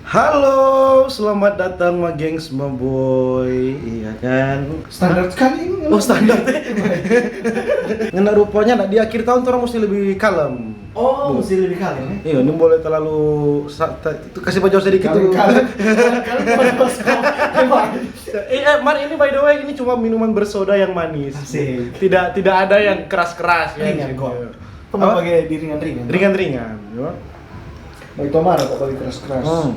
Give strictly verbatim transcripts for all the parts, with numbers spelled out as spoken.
Halo, selamat datang ma gengs ma boy, iya kan? Standar sekali ini. Oh, standar teh. Ngana rupanya, nah, di akhir tahun tuh orang mesti lebih kalem. Oh, mesti lebih kalem ya? Iya, ini boleh terlalu sa- ta- itu kasih baju sedikit Kalem, tuh. kalem. Kalem, kalem, kalem. Eh, eh, Mar, ini by the way, ini cuma minuman bersoda yang manis. Asik. Tidak tidak ada yang keras-keras ya. Ringan Gitu. kok. Apa? Cuma pakai di ringan-ringan. Ringan-ringan, ya. Baik tomar kok, pakai keras-keras. Hmm.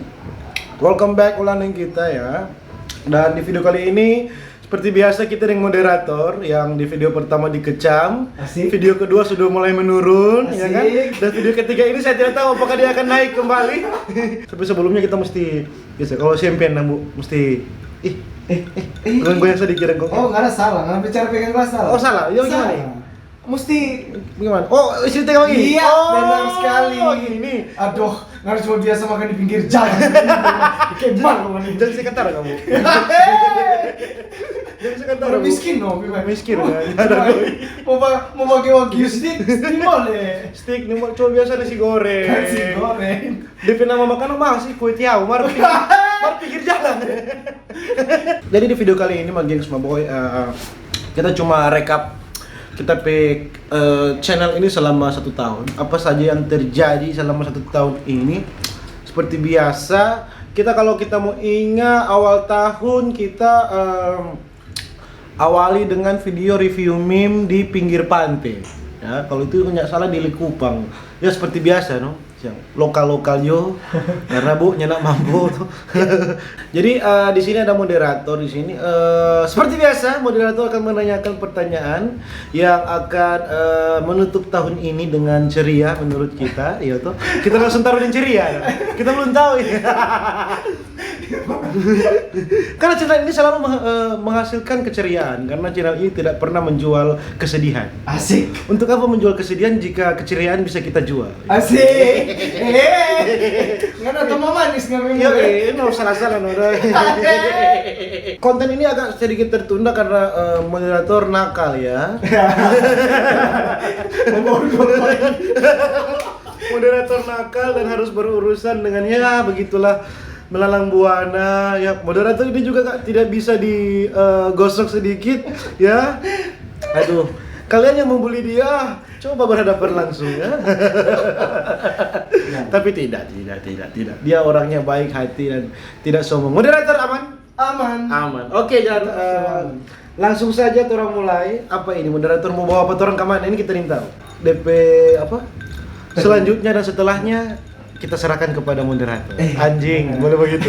Welcome back ulang dengan kita ya. Dan di video kali ini seperti biasa kita dengan moderator yang di video pertama dikecam, Asik. Video kedua sudah mulai menurun, ya kan? Asik. Dan video ketiga ini saya tidak tahu apakah dia akan naik kembali. Tapi sebelumnya kita mesti biasa kalau champion, nah, Bu, mesti ih Eh, eh, eh. goyang-goyang sedikit, goyang. Oh, nggak ada salah, nggak bicara pegang gelas salah. Oh, salah. Iya, gimana? Salah. Mesti Gimana? Oh, istri tengah lagi. Iya, Oh, benar sekali. Gini. Aduh, nggak cuma biasa makan di pinggir jalan. Kayak malu nih. Jangan sekitar kamu. Jangan sekitar Orang kamu. Miskin dong, memang. Miskin kan. Mau pa- mau pakai wagyu steak, steak boleh. Stick nih, coba biasa nasi goreng. Nasi goreng. Dia nama makanan masih kue tiaw, mar pinggir, mar pinggir jalan. Jadi di video kali ini, ma gengs ma boy, eh, kita cuma rekap kita pe eh, channel ini selama satu tahun. Apa saja yang terjadi selama satu tahun ini? Seperti biasa, kita kalau kita mau ingat awal tahun kita em, awali dengan video review meme di pinggir pante. Ya, kalau itu nggak salah di Likupang. Ya seperti biasa, no. Yang lokal-lokal yo, karena bu nyenak mampu tuh. Jadi eh, di sini ada moderator di sini. Eh, seperti biasa, moderator akan menanyakan pertanyaan yang akan eh, menutup tahun ini dengan ceria menurut kita, ya tuh. Kita langsung taruh di ceria. Kita belum tahu ini. Karena channel ini selalu meng- eh, menghasilkan keceriaan karena channel ini tidak pernah menjual kesedihan. Asik. Untuk apa menjual kesedihan jika keceriaan bisa kita jual? Asik. Eh, nggak ada teman manis nggak memang. Yo, eh, no salah-salah no. Konten ini agak sedikit tertunda karena eh, moderator nakal ya. Moderator nakal dan harus berurusan dengan ya begitulah melalang buana ya. Moderator ini juga Kak, tidak bisa digosok sedikit ya. Aduh, kalian yang membuli dia coba berhadapan langsung ya. Tapi tidak, tidak, tidak, tidak. Dia orangnya baik hati dan tidak sombong. Moderator aman? Aman. Aman. Oke, dan eh, langsung saja orang mulai. Apa ini moderator mau bawa apa orang ke mana? Ini kita nih tahu. D P apa? Selanjutnya dan setelahnya kita serahkan kepada moderator. Eh. Anjing, boleh begitu.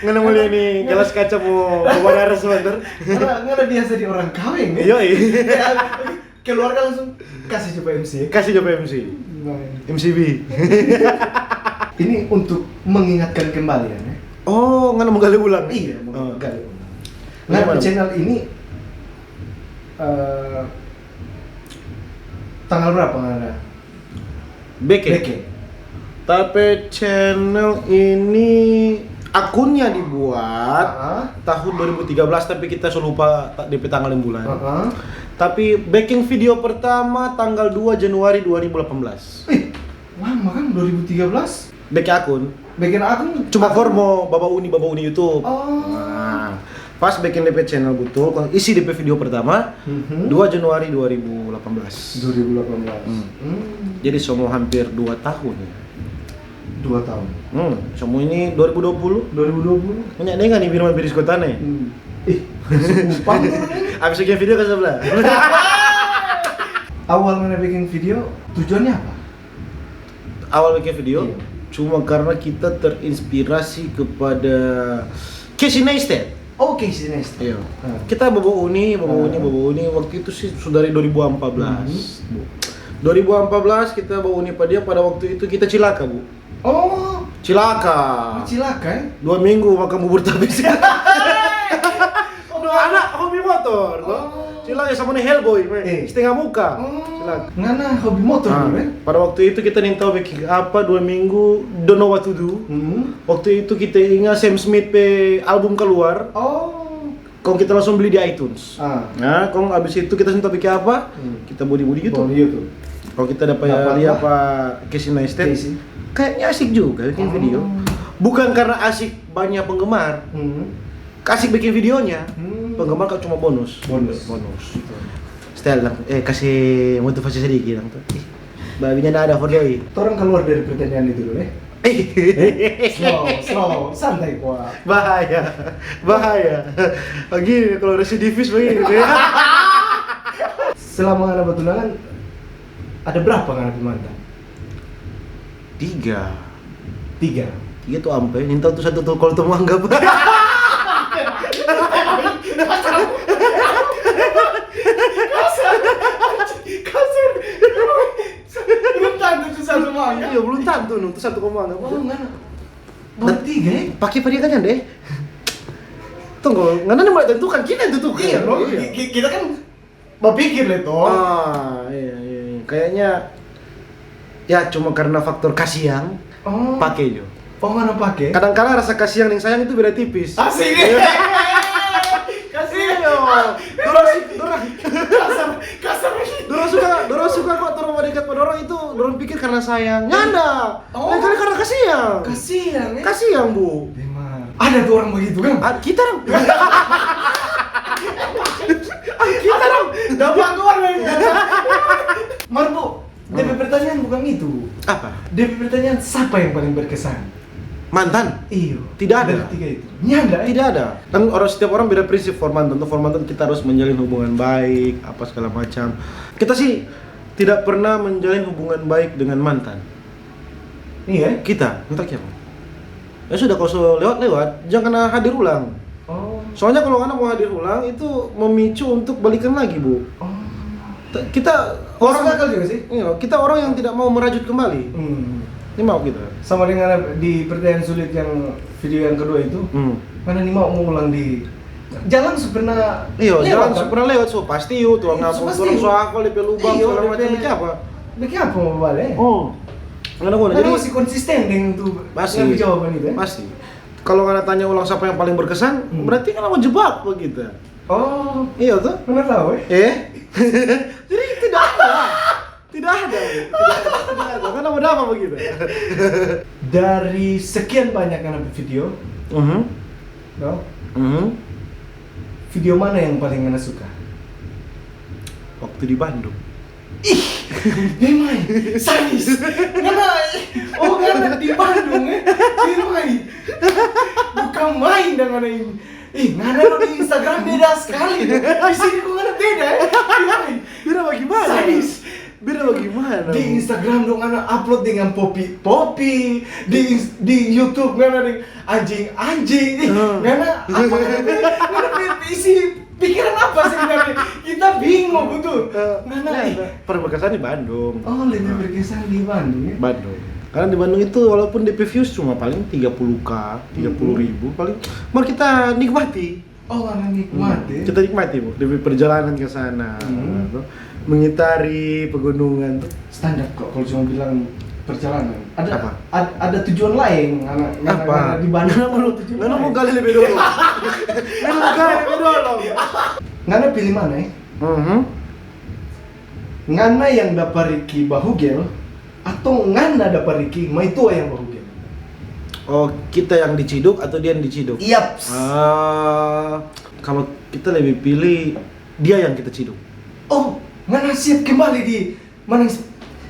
Ngana mulai nih gelas kaca mau mau barara sebentar. Nggak ada, nggak ada biasa di orang kawin ya? Yoi. Keluarga langsung kasih coba M C. Kasih coba M C. Gimana? M C B. Ini untuk mengingatkan kembali ya, Nek? Oh, ngana mau gali ulang? Iya, mau Oh. gali ulang. Bagaimana? Nah, channel ini eh, tanggal berapa nggak ada? Beke. Beke. Tapi channel ini akunnya dibuat Ah. tahun dua ribu tiga belas, tapi kita so lupa ta- D P tanggal dan bulan. Heeh. Tapi bikin video pertama tanggal dua Januari dua ribu delapan belas. Ih, lama kan dua ribu tiga belas? Bikin akun. Bikin akun Cuma for mo Baba Uni, Baba Uni YouTube. Oh. Nah, pas bikin D P channel betul, kong isi D P video pertama Mhm. dua Januari dua ribu delapan belas. dua ribu delapan belas. Hmm. Hmm. Jadi semua hampir dua tahun ya. Dua tahun. Hmm, semua ini dua ribu dua puluh. dua ribu dua puluh. Banyak dengar nih Firman Piris Kotane. Hmm. Ih, sumpah. Abis bikin video ke sebelah. Awal mana bikin video, tujuannya apa? Awal bikin video, Iya. Cuma karena kita terinspirasi kepada Casey Neistat. Oh, Casey Neistat. Iya. Ah. Kita Baba Uni, Baba Ah. Uni, Baba Uni. Waktu itu sih sudah dari dua ribu empat belas. Bu. dua ribu empat belas kita Baba Uni pa dia, pada waktu itu kita cilaka, Bu. Oh, Cilaka. Cilaka ya? Dua minggu makan bubur tapis. Dua anak hobi motor, toh. Oh. Cilaka sama nih Hellboy, men. Eh. Setengah muka. Oh. Cilaka. Ngana hobi motor Nah, nih, men? Pada waktu itu kita nih tahu bikin apa, dua minggu, don't know what to do. Hmm. Waktu itu kita ingat Sam Smith pe album keluar. Oh. Kong kita langsung beli di iTunes. Ah. Nah, kong abis itu kita sentuh bikin apa? Hmm. Kita body-body gitu. Body YouTube. Kong kita dapat Dapat lihat lah. apa Casey Neistat. Casey. Kayaknya asik juga bikin video. Bukan karena asik banyak penggemar. Asik bikin videonya. Penggemar kok cuma bonus. Bonus. Bonus. Style lang, eh, kasih motivasi sedikit lang tuh. Ih, babinya nda ada for doi. Torang keluar dari pertanyaan itu dulu, eh. Eh, slow, slow, santai kwa. Bahaya, bahaya. Begini kalau residivis begini. Selama ngana bertunangan, ada berapa ngana pe mantan? Tiga. Tiga. Tiga tuh ampe, minta tuh satu tuh kalau tuh mau anggap. Kasar. Belum tentu tuh satu mau anggap. Iya, belum tentu nung tuh satu koma anggap. Oh, ngana. Baru tiga, eh? Pakai pariakannya deh. Tunggu, ngana yang mulai tentukan, kita yang tentukan. Iya, bro. Kita kan bapikir le to. Ah, iya, iya, iya. Kayaknya ya cuma karena faktor kasiang, pake jo. Oh, ngana pake? Kadang-kadang rasa kasiang deng sayang itu beda tipis. Asik. Kasiang. Dorang su-, dorang, kasar, kasar. Dorang suka, dorang suka kok torang badekat pa dorang itu, dorang pikir karena sayang. Nyanda. Oh. Lain kali karena kasiang. Kasiang, eh? Kasiang, Bu. Memang. Ada tuh orang begitu, kan? Kita dong. Kita dong. Dapat keluar, eh. Mar, Bu, depe pertanyaan bukan itu. Apa? Depe pertanyaan, siapa yang paling berkesan? Mantan? Iyo. Tidak ada. Dari tiga itu. Nyanda, eh? Tidak ada. Kan orang, setiap orang beda prinsip for mantan. Tuh, for mantan kita harus menjalin hubungan baik, apa segala macam. Kita sih tidak pernah menjalin hubungan baik dengan mantan. Iya. Kita, entah kiapa. Ya sudah, kalau so lewat, lewat, jangan hadir ulang. Oh. Soalnya kalau ngana mau hadir ulang, itu memicu untuk balikan lagi, Bu. Oh. Kita orang gagal juga sih. Iya, kita orang yang tidak mau merajut kembali. Hmm. Ini mau kita. Sama dengan di pertanyaan sulit yang video yang kedua itu. Hmm. Ngana ni mau, mau ulang di jalan su pernah lewat, kan? Iya, jalan su pernah lewat, so pasti yuk, tuang ngapung, tuang so hafal depe lubang, segala macam, bikin apa? Bikin apa mau balik? Oh. Ngana guna, jadi masih konsisten dengan tu jawaban itu, ya? Pasti. Kalau ngana tanya ulang siapa yang paling berkesan, berarti ngana mau jebak begitu. Oh. Iya tuh. Mana tahu, eh? Eh? Jadi tidak ada. Tidak ada. Tidak ada. Tidak ada. Ngana mau apa begitu? Dari sekian banyak ngana video, no? Video mana yang paling ngana suka? Waktu di Bandung. Ih, memang sadis. Ngana, oh, ngana di Bandung, eh? Memang bukan main dengan ini. Ih, ngana lo di Instagram beda sekali. Di sini kok ngana beda, eh? Memang. Beda bagaimana? Sadis. Beda bagaimana? Di Instagram dong ngana upload dengan popi-popi, di ins-, di YouTube ngana deng anjing-anjing. Ih, ngana apa ngana pe-, ngana pe-, isi pikiran apa sebenarnya? Kita bingung, betul. Ngana, ih. Paling berkesan di Bandung. Oh, lebih berkesan di Bandung, ya? Bandung. Karena di Bandung itu walaupun depe views cuma paling tiga puluh K, tiga puluh ribu paling, mar kita nikmati. Oh, ngana nikmati. Kita nikmati, Bu, depe perjalanan ke sana, to. Mengitari pegunungan, to. Standar kok, kalau cuma bilang perjalanan. Ada, ad-, ada tujuan lain, ngana, ngana, ngana di Bandung. Ngana mau gali lebih dulu. Ngana mau gali lebih dulu. Ngana pilih mana, eh? Ngana yang dapa Ricky bahugel, atau ngana dapa Ricky maitua yang bahugel? Oh, kita yang diciduk atau dia yang diciduk? Yaps. Ah, kalau kita lebih pilih dia yang kita ciduk. Oh, ngana siap kembali di manangis?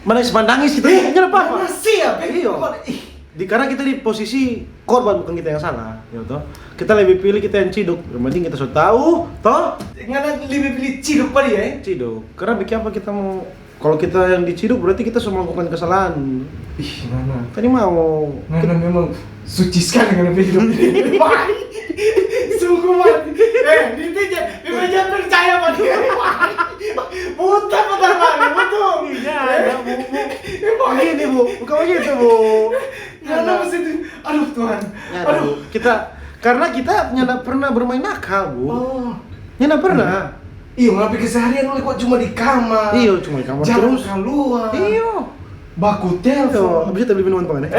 Manangis, manangis kita. Eh, ngana siap, eh? Iyo. Ih. Di, karena kita di posisi korban, bukan kita yang salah, ya toh. Kita lebih pilih kita yang ciduk. Yang penting kita so tahu, toh? Ngana lebih pilih ciduk pa dia, eh? Ciduk. Karena bikin apa kita mau, kalau kita yang diciduk berarti kita so melakukan kesalahan. Ih, ngana. Tadi mau. Ngana memang suci sekali ngana pe hidup ini. Wah. Sungguh mati. Eh, intinya, memang jangan percaya sama dia. Buta, buta, buta. Iya, ada, Bu, Bu. Begini, Bu. Bukan begitu, Bu. Ngana mesti itu. Aduh, Tuhan. Aduh. Kita, karena kita nyanda pernah bermain nakal, Bu. Oh. Nyanda pernah. Iyo, ngana pikir seharian ngana kok cuma di kamar. Iyo, cuma di kamar terus. Jarang kaluar. Iyo. Baku telpon. Iyo, abis itu beli minuman pangan, eh?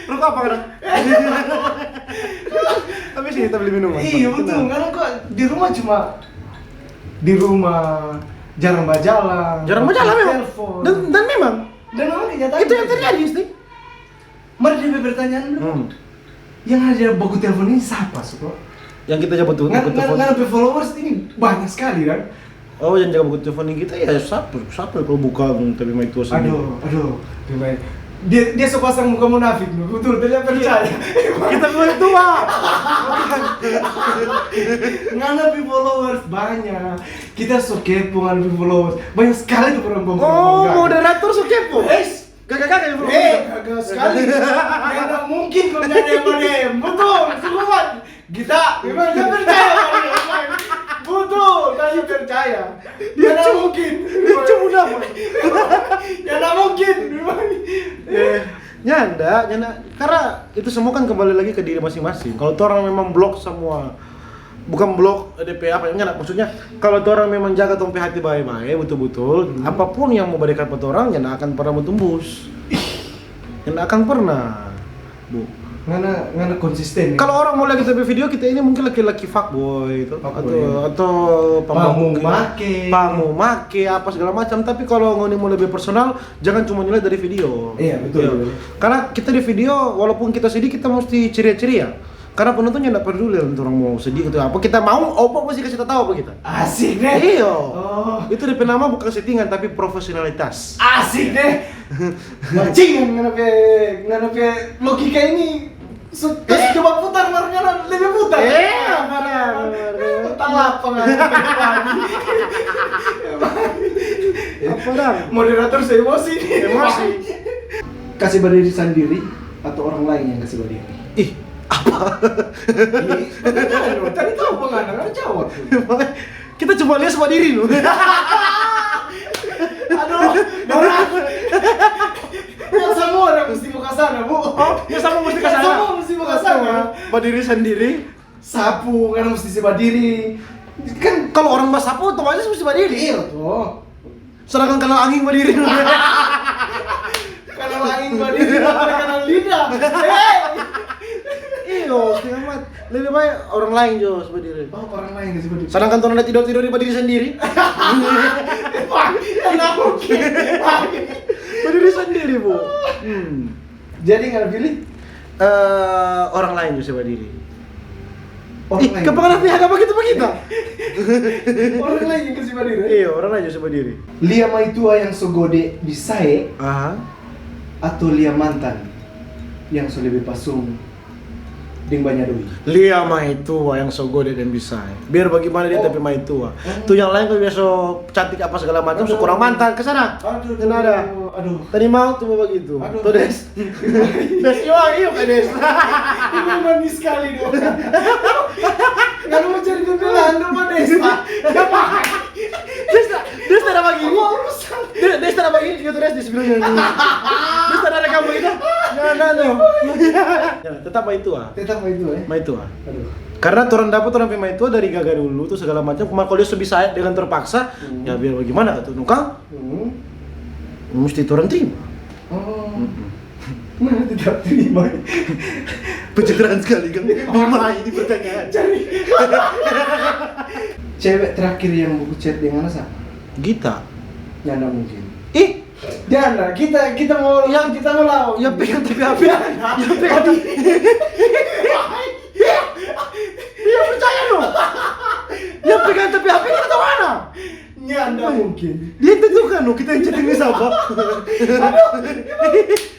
Rokok apa, kan? Abis itu beli minuman. Iyo, betul. Ngana kok di rumah cuma di rumah, Jarang bajalang, Jarang bajalang memang. Telepon. Dan dan memang Dan memang kenyataan itu yang terjadi, Sti. Mari dia pertanyaan dulu. Hmm. Yang ada baku telepon ini siapa, Suko? Yang kita jaga betul Ngan, betul ngan, telepon. ngan pe followers ini banyak sekali kan? Oh, yang jaga betul telepon kita ya siapa? Siapa kalau buka tapi main itu sendiri. Aduh, aduh, gimana? Dia dia so pasang muka munafik, no? Betul, dia percaya. Kita belum tua. Ngana pe followers banyak. Kita so kepo ngana pe followers. Banyak sekali tuh perempuan. Oh, moderator so kepo. Yes. Kagak-kagak yang belum. Eh, kagak sekali. Nggak mungkin kalau nggak ada yang ada. Betul, semua. Kita memang nggak percaya sama dia. Betul, kita nggak percaya. Dia nggak mungkin. Dia cuma apa? Ya nggak mungkin. Eh, nyanda, nyanda. Karena itu semua kan kembali lagi ke diri masing-masing. Kalau orang memang blok semua, bukan blok D P apa, nyanda. Maksudnya, kalau orang memang jaga tong pe hati bae-bae, betul-betul, apapun yang mau berdekat buat orang, nyanda akan pernah mau tembus. Nyanda akan pernah, Bu. Ngana ngana konsisten. Kalau orang mau lihat kita pe video, kita ini mungkin laki-laki fuckboy itu Fuckboy, atau ya. atau Pamung pamuk- make. pamuk make apa segala macam. Tapi kalau ngoni mau lebih personal, jangan cuma nilai dari video. Iya, betul, Iya. betul. Karena kita di video, walaupun kita sedih, kita mesti ceria-ceria. Karena penontonnya nggak peduli orang mau sedih atau apa. Kita mau, opo pasti kasih tahu apa kita. Asik deh. Iyo. Oh. Itu depe nama bukan settingan tapi profesionalitas. Asik deh. Bajingan ngana pe ngana pe logika ini. Su- Terus coba putar, mar ngana lebih putar. Iya, benar, benar. Putar lapangan. Apa dong? Moderator se emosi. Emosi. Kasih badiri sendiri atau orang lain yang kasih badiri? Ih, apa? Ih, pertanyaan lo, tadi tahu pengadaan jawab. Kita cuma lihat sama diri lu. Aduh, berat. Yang semua orang mesti buka sana, Bu. Oh, ya sama mesti ke Yang sana. Semua mesti buka sana. Badiri sendiri. Sapu, kan mesti se badiri. Kan Kalau orang basapu otomatis mesti badiri. Iya tuh. Sedangkan kalau angin badiri. Kalau angin badiri, kalau lidah. Hei. Iyo, settingan amat. Lebih baik orang lain jo badiri. Oh, orang lain kasih badiri. Sedangkan orang tidur tidur di badiri sendiri. Wah, nggak mungkin. Badiri sendiri, Bu. Hmm. Jadi nggak pilih? Eh, orang lain jo badiri. Orang Ih, lain. Kepala pihak apa kita begitu? Orang lain yang kasih badiri. Iya, orang lain jo badiri. Lia maitua yang so gode di sae Aha. atau lia mantan yang so lebe pasung deng banya doi. Lia maitua yang so gode deng bisa. Biar bagaimana dia Oh. Tapi maitua. Tuh yang lain kalau dia so cantik apa segala macam, so kurang mantan ke sana. Aduh, Dan ada. Aduh. Tadi mau tuh begitu. Aduh. Tuh Des. Des, iyo, iyo Kak Des. Ini manis sekali dong. Nggak mau cari pembelaan dong, Pak Des. Des, Des tidak begini. Apa urusan? Des, Des tidak begini juga tuh Des di sebelumnya. Des tidak ada kamu itu. Nah, nah, nah. Ya, tetap maitua. Tetap maitua ya. Maitua. Aduh. Karena orang dapat orang pe maitua dari gaga dulu tuh segala macam. Cuma kalau dia so bisa dengan terpaksa, ya biar bagaimana tuh nukang, Hmm. mesti orang terima. Oh. Mm-mm. Mana tidak terima? Pencitraan sekali kan. Lima ini pertanyaan. Cari. Cewek terakhir yang buku chat dengan siapa? Gita. Nggak ada mungkin. Ih, Jangan, kita kita mau Yang- kita mau lawan. Yang pegang tapi apa? Yang pegang tapi. Iya, percaya dong. Yang pegang tapi apa kita tahu mana? Nggak ada mungkin. Dia tentukan loh kita yang chatting ini siapa.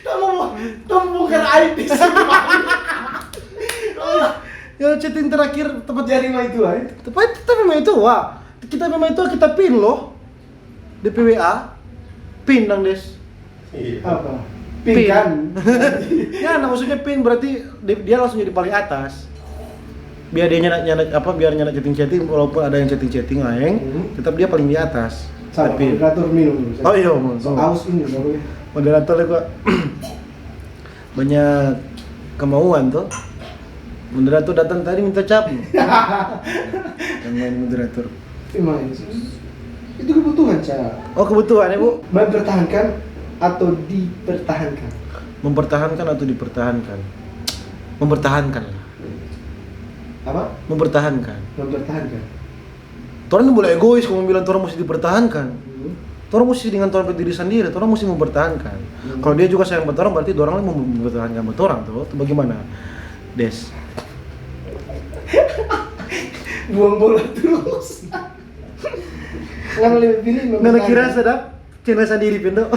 Kamu kamu bukan aib di sini. Yang chatting terakhir tempat Jadi maitua ya. Tapi tapi maitua. Kita pe maitua kita pin loh. Di P W A pin dang Des. Apa? Pin. Pin kan? Ya, nah maksudnya pin berarti di- dia langsung jadi paling atas. Biar dia nyana, nyana apa biar nyana chatting chatting walaupun ada yang chatting chatting lain, Hmm. tetap dia paling di atas. Sabar, Tapi moderator minum dulu. Oh iya, mau. So aus ini, baru ya. Moderator kok banyak kemauan tuh. Moderator datang tadi minta cap. Yang main moderator. Emang itu, itu kebutuhan, Ca. Oh, kebutuhan ya, Bu? Mempertahankan atau dipertahankan? Mempertahankan atau dipertahankan? Mempertahankan lah. Apa? Mempertahankan. Mempertahankan. Torang ni boleh egois, kamu bilang torang mesti dipertahankan. Torang mesti dengan torang pe diri sandiri, torang mesti mempertahankan. Kalau dia juga sayang pa torang, berarti dorang lagi mau mempertahankan pa torang, to. Itu bagaimana, Des? Buang bola terus. Ngana lebih pilih Ngana kira sadap? Cena sandiri, Pendo.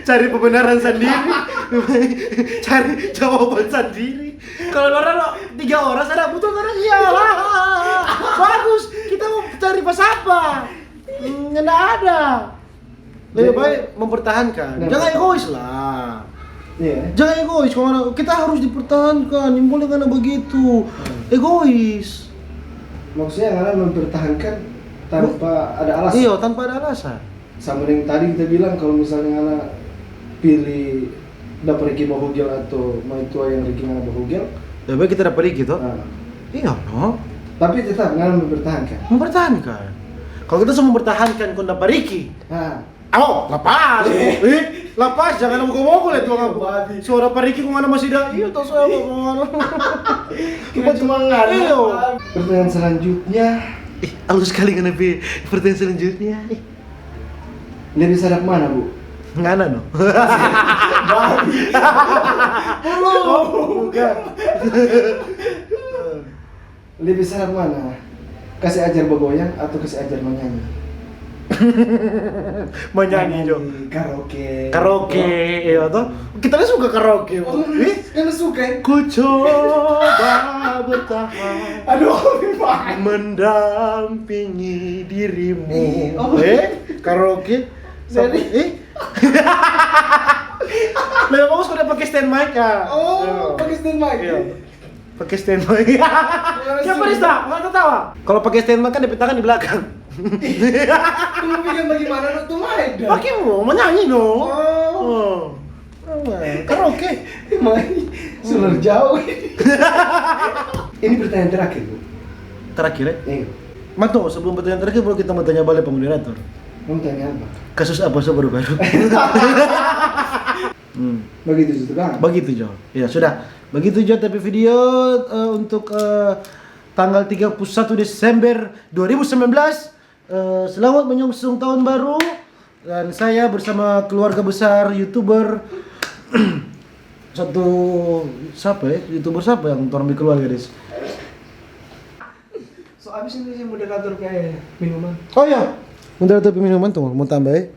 Cari pembenaran sandiri. Cari jawaban sandiri. Kalau orang lo tiga orang sadap, butuh orang, iya. Bagus. Kita mau cari pa sapa? Hmm, nggak ada. Lebih baik mempertahankan. Jangan egois lah. Iya. Jangan egois, kawan. Kita harus dipertahankan. Yang boleh ngana begitu. Egois. Maksudnya ngana mempertahankan tanpa ada alasan. Iya, tanpa ada alasan. Sama dengan tadi kita bilang, kalau misalnya ngana pilih dapa Ricky bahugel atau maitua yang Ricky ngana bahugel. Lebih baik kita dapa Ricky, toh? Nah, Iya, no. tapi tetap ngana mempertahankan. Mempertahankan. Kalau kita semua mempertahankan, kau dapa Ricky. Nah, Oh, lepas. Eh, lepas, jangan mukul-mukul itu, aku. Suara pariki kemana masih ada? Iya, toh, suara kemana? Kita cuma ngana. Iya. Pertanyaan selanjutnya, Ih, halus sekali ngana pe pertanyaan selanjutnya. Ih, lebih sadap mana, Bu? ngana, no? Belum. Oh, bukan. Lebih sadap mana? Kasih ajar bagoyang atau kasih ajar manyanyi? Manyanyi, jo. Karaoke. Karaoke, iya, toh? Kita lah suka karaoke, Bu. Oh, Ih, ngana suka ya? ku coba bertahan Aduh, Pak. mendampingi dirimu. Ih, oh. Eh, karaoke. Jadi? Eh? Lebih bagus kalau pakai stand mic ya. Oh, pakai stand mic. Iya. Pakai stand mic. Siapa, Rista? Nggak tertawa. Kalau pakai stand mic kan depe tangan di belakang. Lu bikin bagaimana lu tuh main dah? Pakai mau menyanyi, no. Oh. Oh. Karaoke. Main sudah jauh. Ini pertanyaan terakhir, Bu. Terakhir, ya? Iya. Mato, sebelum pertanyaan terakhir, baru kita mau tanya balik pa moderator. Mau tanya apa? Kasus apa so baru-baru? Hmm. Begitu, itu kan? Begitu, Jo. Ya, sudah. Begitu, Jo, tapi video, eh, untuk, eh, tanggal tiga puluh satu Desember dua ribu sembilan belas. Eh, selamat menyongsong tahun baru. Dan saya bersama keluarga besar YouTuber satu, siapa ya? YouTuber siapa yang torang bikin keluarga, Des? So, abis ini si moderator kayak minuman. Oh iya, moderator pe minuman tuh mau tambah, eh.